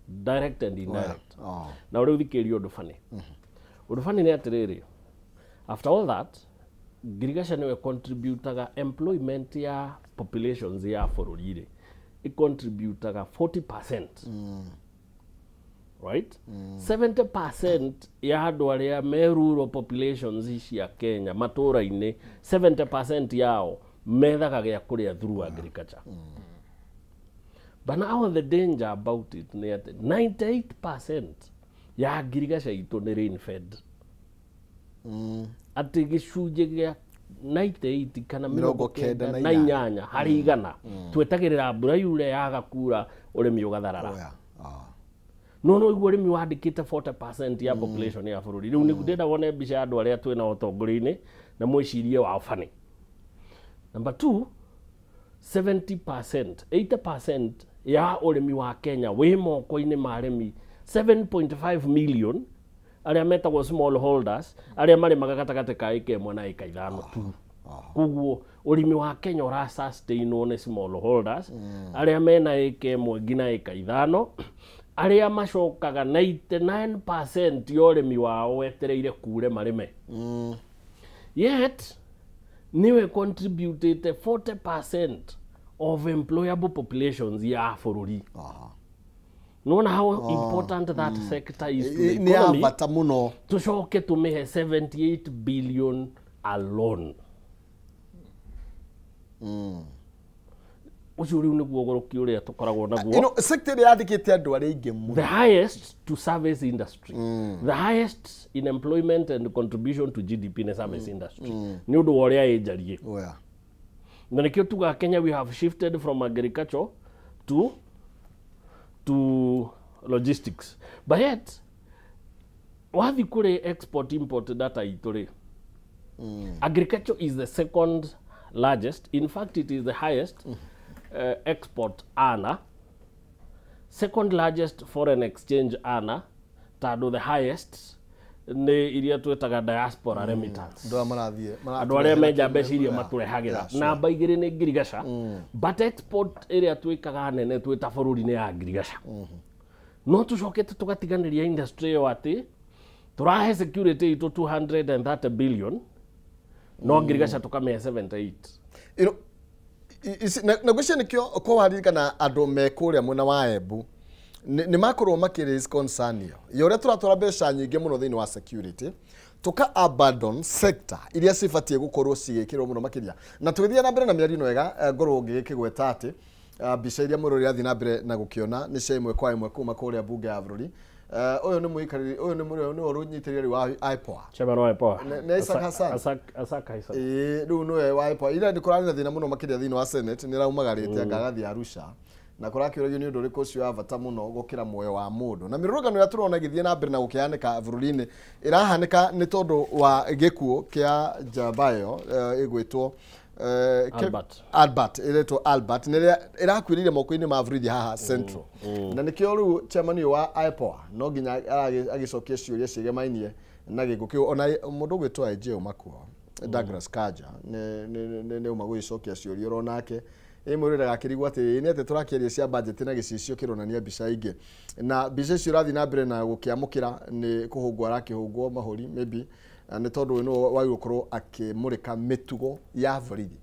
J: direct and indirect.
I: Oh.
J: Na ũrĩa ũthikĩrĩria ũndũ bani, ũndũ bani nĩ atĩrĩrĩ, after all that ngirigaca nĩwe contributaga employment ya populations ya bũrũri rĩ, ĩcontributaga 40%, right? 70% ya andũ arĩa me rural populations cia Kenya matũũra-inĩ, 70% yao methaga gĩa kũrĩa through agriculture. But now the danger about it nĩ atĩ 98% ya ngirigaca itũ nĩ rain fed. Atĩ gĩcunjĩ gĩa 98 kana 98 harĩ igana twetagĩrĩra mbura yure, yaga kura ũrĩmi ũgatharara.
I: Oh, yeah. Oh.
J: No no iguo ũrĩmi wandĩkĩte 40% ya population ya bũrũri. Rĩu nĩ ndĩrenda wone mbica ya andũ arĩa twĩna ũtongoria-inĩ na mwĩcirie wao bani. Number 2, 70%, 80% ya ũrĩmi wa Kenya wĩ moko-inĩ ma arĩmi 7.5 million arĩa metagwo small holders, arĩa marĩmaga gatagatĩ ka ĩka 1 na ĩka 5 tu. Koguo ũrĩmi wa Kenya ũra sustainwo nĩ small holders arĩa mena ĩka 1 nginya ĩka 5, arĩa macokaga 99% ya ũrĩmi wao wetereire kure marĩme. Yet niwe contributed 40% of employable populations ya bũrũri. Nona how important that sector is to the
I: Nĩ ya
J: economy.
I: bata mũno.
J: Tucoke tũmĩhe 78 billion alone. Ũcio rĩu nĩguo ũgũrũki ũrĩa tũkoragwo naguo.
I: You know, sector ĩrĩa yandĩkĩte andũ arĩa aingĩ mũno.
J: The highest to service industry. The highest in employment and contribution to GDP in the service industry. Nĩ ũndũ wa ũrĩa ĩnjarie.
I: Oh, yeah.
J: Na nĩkĩo tugaga Kenya we have shifted from agriculture to logistics. But yet, wathi kũrĩ export import data itũ rĩ, agriculture is the second largest. In fact, it is the highest export earner, second largest foreign exchange earner, tondũ the highest nĩ iria twĩtaga diaspora remittance.
I: Andũ arĩa marathiĩ
J: Andũ arĩa menja mbeca iria matũrehagĩra. Namba 2 nĩ ngirigaca, but export ĩrĩa twĩkaga nene twĩ ta bũrũri nĩ ya ngirigaca. No tũcokete tũgatiganĩria industry ĩyo atĩ tũrahe security itũ 230 billion, no ngirigaca tũkamĩhe 78.
I: You know, na ngwĩciria nĩkĩo ko waririkana andũ me kũrĩa mwena wa Embu nĩ makorwo makĩ raise concern ĩyo ya ũrĩa tũratwara mbeca nyingĩ mũno thĩinĩ wa security, tũka abandon sector iria cibatiĩ gũkorwo cigĩkĩrwo mũno makĩria. Na tũgĩthiĩ na mbere na mĩario ĩno wega, ngorwo ngĩgĩkĩgweta atĩ mbica iria mũrori athiĩ na mbere na gũkĩona nĩ cia ĩmwe kwa ĩmwe kuma kũrĩa mbunge ya bũrũri. Ũyũ nĩ mũikarĩri, ũyũ nĩ mũrĩa nĩwe ũnyitĩrĩri wa IPOA.
J: Chairman wa IPOA.
I: Nĩ Isaac Hassan.
J: Isaac Hassan.
I: Ĩĩ, rĩu nĩwe wa IPOA. Ira nĩ kũrarĩ na thĩna mũno makĩria thĩinĩ wa Senate, nĩ araumagarĩte anga agathiĩ Arusha. Na kũrakĩũragio nĩ ũndũ ũrĩkũ ũcio wa bata mũno gũkĩra muoyo wa mũndũ. Na mĩrũrũngano ĩrĩa tũrona ĩgĩthiĩ na mbere na gũkĩhanĩka bũrũri-inĩ ĩrahanĩka nĩ tondũ wa gĩkuũ kĩa njamba ĩyo ĩgwĩtwo
J: Albert.
I: Albert, ĩretwo Albert, nĩ ĩrakuĩrĩire moko-inĩ ma borithi haha Central. Na nĩkĩo rĩu chairman ũyũ wa IPOA no nginya agĩcokia ciũria ciĩgemainie na gĩkuũ kĩu. Ona mũndũ ũgwĩtwo IJ Omakwa, Douglas Kanja, nĩ uma gũgĩcokia ciũria oro nake. Ĩmwe rĩrĩa gakĩrigwo atĩ nĩ atĩ tũrakĩaria cia budget na gĩcicio kĩronania mbica ingĩ. Na mbica icio ũrathiĩ na mbere na gũkĩamũkĩra nĩ kũhũngwo arakĩhũngwo mahũri maybe nĩ tondũ ũyũ nĩwe wagĩrĩirwo gũkorwo akĩmũrĩka mĩtugo ya borithi.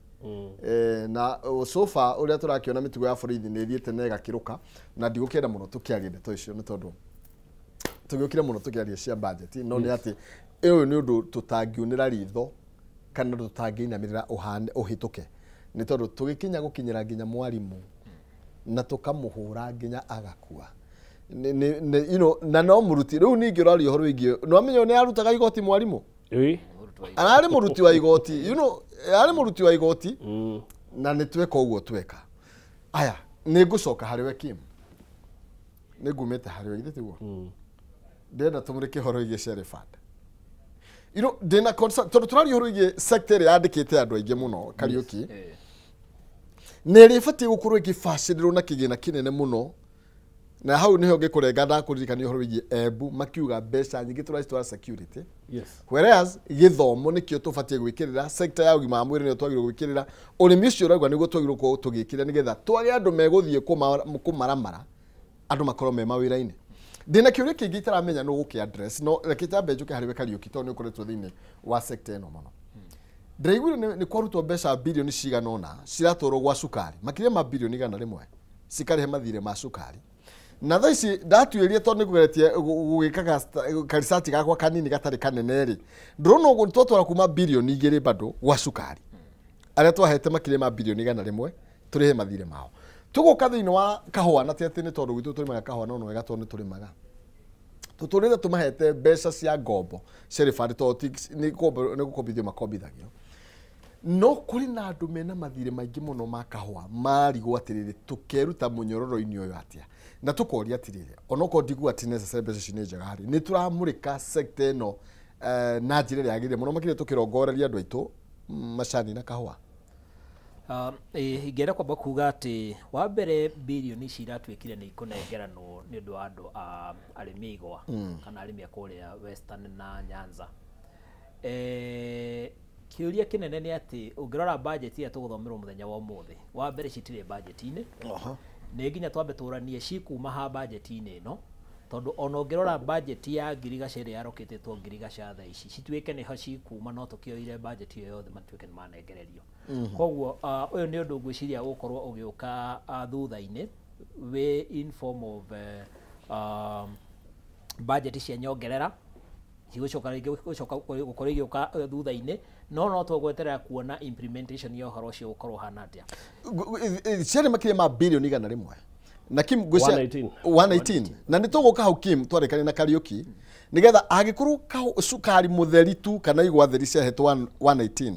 I: Na so far ũrĩa tũrakĩona mĩtugo ya borithi nĩ ĩthiĩte na ĩgakĩrũka, na ndigũkĩenda mũno tũkĩarie ndeto icio nĩ tondũ tũgĩũkire mũno tũkĩaria cia budget, no nĩ atĩ ũyũ nĩ ũndũ tũtangiunĩra ritho kana tũtangĩinamĩrĩra ũhĩtũke, nĩ tondũ tũgĩkinya gũkinyĩra nginya mwarimũ na tũkamũhũra nginya agakua. You know, na no mũruti rĩu ningĩ ũraria ũhoro wĩgiĩ no amenye nĩ arutaga igoti mwarimũ. Ararĩ mũruti wa igoti, you know, ararĩ mũruti wa igoti na nĩ tweka ũguo tweka. Aya, nĩ ngũcoka harĩ we Kim. Nĩ ngumĩte harĩ we githĩ tiguo? Ndĩrenda tũmũrĩke ũhoro wĩgiĩ Cherry Fund. You know, ndĩna concern tondũ tũraria ũhoro wĩgiĩ sector ĩrĩa yandĩkĩte andũ aingĩ mũno Kariũki. Na ĩrĩa ĩbatiĩ gũkorwo ĩkĩbacĩrĩrwo na kĩgĩna kĩnene mũno, na hau nĩho ngĩkũrenga ndakũririkania ũhoro wĩgiĩ Embu makiuga mbeca nyingĩ tũracitwara security. Whereas gĩthomo nĩkĩo tũbatiĩ gwĩkĩrĩra, sector ya ũgima wa mwĩrĩ nĩyo twagĩrĩirwo gwĩkĩrĩra, ũrĩmi ũcio ũrauga nĩguo twagĩrĩirwo gũkorwo tũgĩkĩrĩra nĩgetha twage andũ megũthiĩ kũmaramara, andũ makorwo me mawĩra-inĩ. Ndĩna kĩũria kĩngĩ itaramenya nũ gũkĩ address, no reke nyambe njũke harĩ we Kariũki tondũ nĩ ũkoretwo thĩinĩ wa sector ĩno mũno. Ndĩraiguire nĩ kwarutwo mbeca birioni cigana ũna ciratwarwo gwa cukari, makĩria ma birioni 100 cikarĩhe mathirĩ ma cukari. Na thaa ici ndatuĩrie tondũ nĩngũgeretie gũgĩka karisati gakwa kanini gatarĩ kanene rĩ, ndĩrona ũguo twatwara kuma birioni 2 bado gwa cukari arĩa twahete makĩria ma birioni 100 tũrĩhe mathirĩ mao. Tũgũka thĩinĩ wa kahũa, na ti atĩ nĩ tondũ gwitũ tũrĩmaga kahũa, no nĩ wega tondũ nĩ tũrĩmaga. Tũtũrĩte tũmahete mbeca cia ngombo Cherry Fund tondũ nĩ gũkombithio makombithagio. No kũrĩ na andũ mena mathirĩ maingĩ mũno ma kahũa marigwo atĩrĩrĩ, tũkeruta mũnyororo-inĩ ũyũ atĩa? Na tũkoria atĩrĩrĩ, onokorwo ndiguga ti necessary mbeca ici nĩ njega harĩ, nĩ tũramũrĩka sector ĩno na njĩra ĩrĩa yagĩrĩire mũno makĩria tũkĩrongoreria andũ aitũ macani na kahũa.
K: Ingĩenda kwamba kuga atĩ wa mbere birioni ici iratuĩkire nĩ ikũnengeranwo nĩ ũndũ wa andũ a arĩmi igwa kana arĩmi a kũrĩa Western na Nyanza. Kĩũria kĩnene nĩ atĩ ũngĩrora budget ĩrĩa tũgũthomerwo mũthenya wa ũmũthĩ, wa mbere citirĩ budget-inĩ. Nĩ nginya twambe tũranie cikuma ha budget-inĩ ĩno, tondũ ona ũngĩrora budget ya ngirigaca ĩrĩa yarokĩtĩtwo ngirigaca thaa ici cituĩke nĩho cikuma, no tũkĩoire budget ĩyo yothe matuĩke nĩ manengererio. Koguo ũyũ nĩ ũndũ ngwĩciria ũgũkorwo ũgĩũka thutha-inĩ wĩ in form of budget cia nyongerera cigũcoka rĩngĩ gũcoka gũkorwo igĩũka thutha-inĩ, no tũgweterera kuona implementation ya ũhoro ũcio ũgũkorwo ũhana atĩa.
I: Ciarĩ makĩria ma birioni 100 na Kim
J: 118.
I: 118 na nĩ tũgũka hau Kim twarĩkania na Kariũki nĩgetha angĩkorwo cukari mũtheri tu kana igwa theri ciahetwo 118,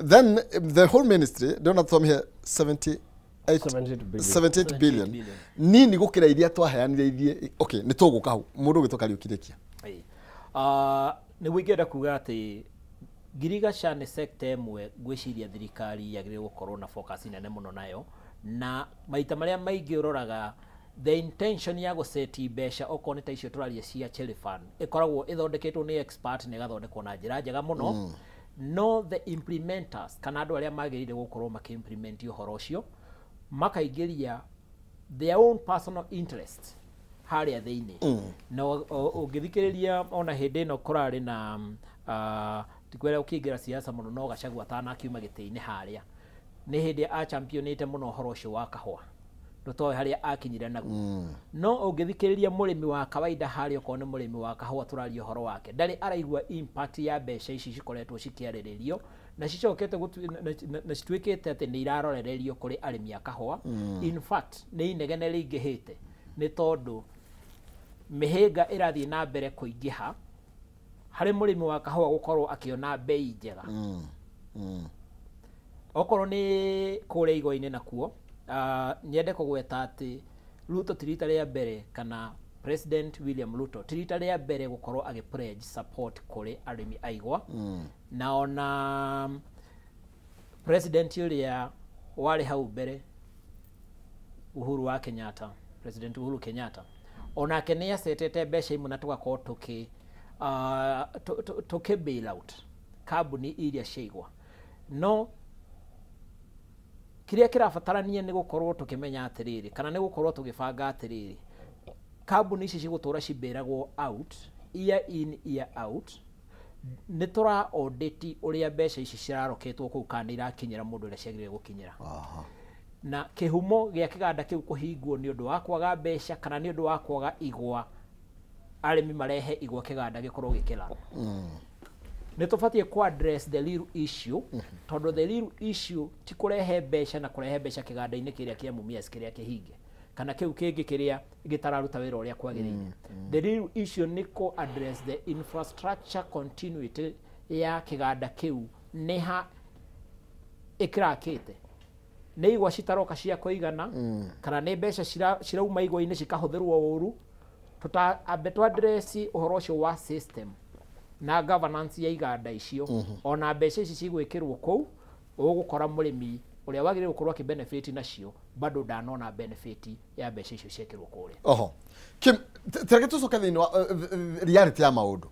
I: then the whole ministry ndĩrona twamĩhe 78
J: 78 billion.
I: 78 billion nini gũkĩra iria twaheanire ithiĩ. Okay, nĩ tũgũka hau mũndũ ũgĩtwo Kariũki rĩkia.
K: Nĩguo ingĩenda kuga atĩ ngirigaca nĩ sector ĩmwe ngwĩciria thirikari yagĩrĩirwo gũkorwo na focus nene mũno nayo, na maita marĩa maingĩ ũroraga the intention ya gũceti mbeca okorwo nĩ ta icio tũraria cia Cherry Fund ĩkoragwo ĩthondeketwo nĩ expert na ĩgathondekwo na njĩra njega mũno, no the implementers kana andũ arĩa magĩrĩire gũkorwo makĩ-implement ũhoro ũcio makaingĩria their own personal interest harĩa thĩinĩ. Na ũngĩthikĩrĩria ona hĩndĩ ĩno kũrarĩ na tikwĩra ũkĩingĩra siasa mũno, no Gachagua atanakiuma gĩtĩ-inĩ harĩa nĩ hĩndĩ achampionĩte mũno ũhoro ũcio wa kahũa, ndũtoĩ harĩa akinyire naguo. No ũngĩthikĩrĩria mũrĩmi wa kawaida harĩa, okorwo nĩ mũrĩmi wa kahũa tũraria ũhoro wake, ndarĩ araigua impact ya mbeca ici cikoretwo cikĩarĩrĩrio na cicokete na cituĩkĩte atĩ nĩ irarorererio kũrĩ arĩmi a kahũa. In fact nĩ inegene rĩingĩhĩte nĩ tondũ mĩhĩnga ĩrathiĩ na mbere kũingĩha harĩ mũrĩmi wa kahũa gũkorwo akĩona bei njega. Okorwo nĩ kũrĩa igwa-inĩ nakuo, nyende kũgweta atĩ Ruto ti rita rĩa mbere, kana President William Ruto ti rita rĩa mbere gũkorwo agĩ pledge support kũrĩ arĩmi a igwa. Na ona president ũrĩa warĩ hau mbere Uhuru wa Kenyatta, President Uhuru Kenyatta, onake nĩ acetete mbeca imwe na tũgakorwo tũkĩ bail out kambuni iria cia igwa. No kĩrĩa kĩrabatarania nĩ gũkorwo tũkĩmenya atĩrĩrĩ, kana nĩ gũkorwo tũgĩbanga atĩrĩrĩ, kambuni ici cigũtũra cibĩragwo out year in year out, nĩ tũra audit ũrĩa mbeca ici ciraroketwo kũu kana nĩ irakinyĩra mũndũ ũrĩa ciagĩrĩire gũkinyĩra. Na kĩhumo gĩa kĩganda kĩu kũhingwo nĩ ũndũ wa kwaga mbeca kana nĩ ũndũ wa kwaga igwa, arĩmi marehe igwa kĩganda gĩkorwo gĩkĩrara. Nĩ tũbatiĩ ku address the real issue, tondũ the real issue ti kũrehe mbeca na kũrehe mbeca kĩganda-inĩ kĩrĩa kĩa Mumias kĩrĩa kĩhinge kana kĩu kĩngĩ kĩrĩa gĩtararuta wĩra ũrĩa kwagĩrĩire. The real issue nĩ kũ address the infrastructure continuity ya kĩganda kĩu, nĩ ha ĩkĩrakĩte, nĩ igwa citaroka cia kũigana kana nĩ mbeca cirauma igwa-inĩ cikahũthĩrwo ũru.
L: Tũtambe twa address ũhoro ũcio wa system na governance ya iganda icio, ona mbeca ici cigwĩkĩrwo kũu, ũgũkora mũrĩmi ũrĩa wagĩrĩirwo gũkorwo akĩ benefit nacio bado ndanona benefit ya mbeca icio ciekĩrwo kũrĩa.
I: Oho Kim, tareke tũcoke thĩinĩ wa reality ya maũndũ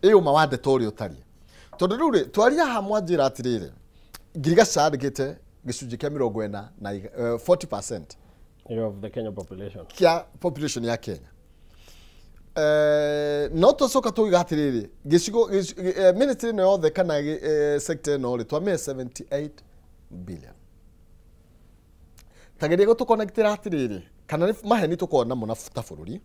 I: ĩyo ma wa ndeto ũrĩa ũtariĩ, tondũ rĩu rĩ twaria haha mwanjĩra atĩrĩrĩ, ngirigaca yandĩkĩte gĩcunjĩ kĩa 40 na 40%
J: of the Kenya population,
I: kĩa population ya Kenya. No tũcoka tũiga atĩrĩrĩ, gĩcigo ministry ĩno yothe kana sector ĩno rĩ twamĩhe 78 billion. Tageria gũtũconnectĩra atĩrĩrĩ, kana nĩ maheni tũkoragwo namo na ta bũrũri,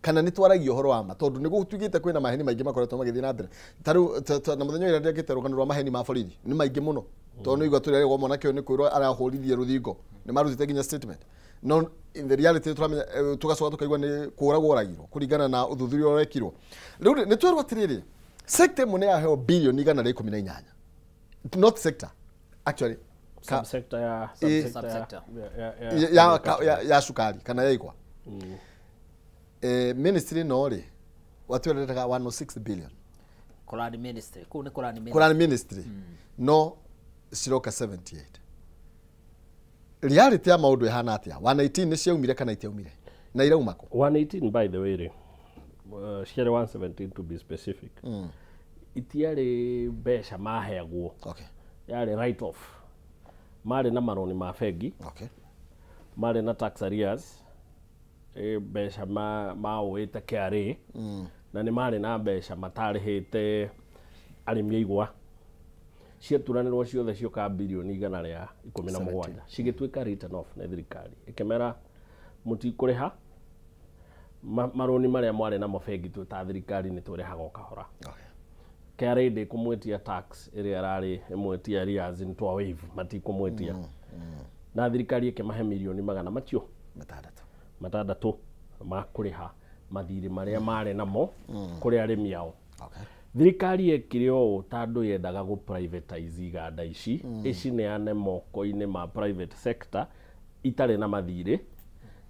I: kana nĩ twaragia ũhoro wa ma, tondũ nĩ gũtuĩkĩte kwĩna maheni maingĩ makoretwo magĩthiĩ na mbere. Ta rĩu na mũthenya ũrĩa ndĩakĩte rũgano rwa maheni ma borithi nĩ maingĩ mũno, tondũ nĩ igua tũrĩa mwanake ũyũ nĩ kwĩrwo arahũrithie rũthingo, nĩ marutĩte nginya statement, no in the reality tũramenya tũgacoka tũkaigua nĩ kũragwo oragirwo kũringana na ũthuthuria ũrĩa wekirwo. Rĩu nĩ twerwo atĩrĩrĩ, sector ĩmwe nĩ yaheo bilioni 118, not sector actually,
J: subsector ya
I: ya cukari kana ya igwa. Ministry no rĩ watwereraga 106 billion
K: Kũrani ministry, kũu nĩ Kũrani ministry,
I: Kũrani ministry no ciroka 78. Reality ya maũndũ ĩhana atĩa? 118 nĩ ciaumire kana itiaumire na irauma kũ?
J: 118 by the way rĩ, ciarĩ 117 to be specific. Itiarĩ mbeca maheagwo,
I: okay,
J: yarĩ write off. Marĩ na maroni ma bengi,
I: okay,
J: marĩ na tax arrears, mbeca maũĩte KRA, na nĩ marĩ na mbeca matarĩhĩte arĩmi a igwa. Ciaturanĩrwo ciothe cioka bilioni 117 cigĩtuĩka written off nĩ thirikari, ĩkĩmera mũtikũrĩha maroni marĩa mwarĩ namo bengi, twĩ ta thirikari nĩ twĩrĩhaga o kahora. KRA ndĩkũmwĩtia tax ĩrĩa ĩrarĩ ĩmwĩtia arrears, nĩ twa waive, matikũmwĩtia. Na thirikari ĩkĩmahe milioni magana macio matandatũ ma kũrĩha mathirĩ marĩa marĩ namo kũrĩ arĩmi ao. Thirikari ĩkire ũũ tondũ yendaga gũ privatize iganda ici, icineane moko-inĩ ma private sector itarĩ na mathirĩ,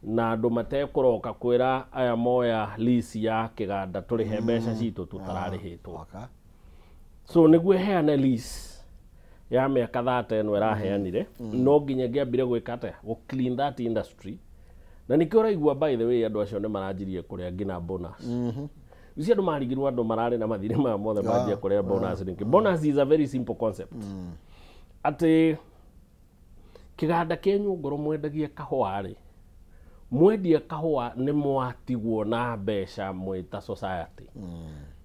J: na andũ matekũroka kwĩra aya moya lease ya kĩganda tũrĩhe mbeca citũ tũtararĩhĩtwo. So nĩguo ĩheane lease ya mĩaka 30 ĩno ĩraheanire, no nginya ĩngĩambire gwĩka atĩa, gũ clean that industry. Na nĩkĩo ũraigua by the way andũ acio nĩ maranjirie kũrĩa nginya bonus. Ici andũ marigirwo andũ mararĩ na mathirĩ maya mothe manjia kũrĩa bonus nĩkĩ. Bonus is a very simple concept. Atĩ kĩganda kĩa Nyũngũrũ mwendagia kahũa rĩ, mwendia kahũa nĩ mwatigwo na mbeca mwĩ ta society,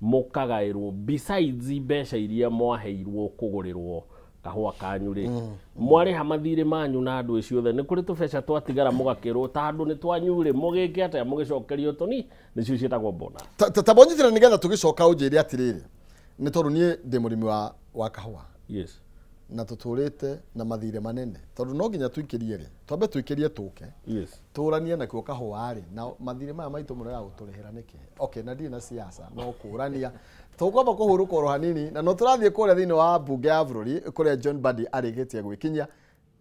J: mũkagaĩrwo besides mbeca iria mwaheirwo kũgũrĩrwo kahũa kanyu rĩ, mwarĩha mathirĩ manyu na andũ acio othe, nĩ kũrĩ tũbeca twatigara mũgakĩrwo ta andũ nĩ twanyu rĩ, mũgĩke atĩa mũgĩcokerio tũni, nĩcio ciĩtagwo bonus.
I: Ta bonyitĩra nĩgetha tũgĩcoka ũnjĩre atĩrĩrĩ, nĩ tondũ niĩ ndĩ mũrĩmi wa kahũa,
J: yes,
I: na tũtũrĩte na mathirĩ manene, tondũ no nginya tũikĩrie rĩ, twambe tũikĩrie tũke,
J: yes,
I: tũranie nakĩo kahũa rĩ, na mathirĩ maya maitũ mũno ya gũtũrĩhĩra nĩkĩ? Okay, na ndirĩ na siasa, no kũrania tũkwamba kũhurũka oro hanini, na no tũrathiĩ kũrĩa thĩinĩ wa mbunge ya bũrũri kũrĩa John Mbadi arĩkĩtie gwĩkinyia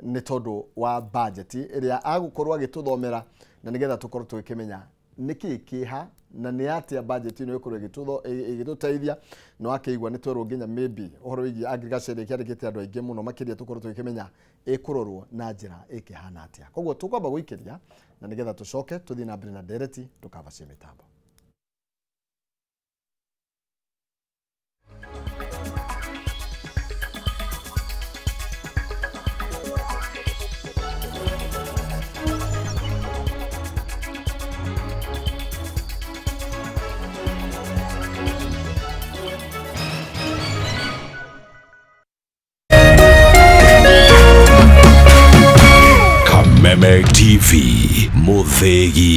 I: nĩ tondũ wa budget ĩrĩa agũkorwo agĩtũthomera, na nĩgetha tũkorwo tũgĩkĩmenya nĩkĩ kĩha na nĩ atĩa budget ĩno ĩkorwo ĩgĩtũteithia. No akĩigua nĩ twerwo nginya maybe ũhoro wĩgiĩ agriculture ĩrĩa ĩkĩandĩkĩte andũ aingĩ mũno makĩria, tũkorwo tũgĩkĩmenya ĩkũrorwo na njĩra ĩkĩhana atĩa. Koguo tũkwamba gũikĩria na nĩgetha tũcoke tũthiĩ na mbere na ndereti tũkavacie mĩtambo.
M: Kameme TV, Muthegi.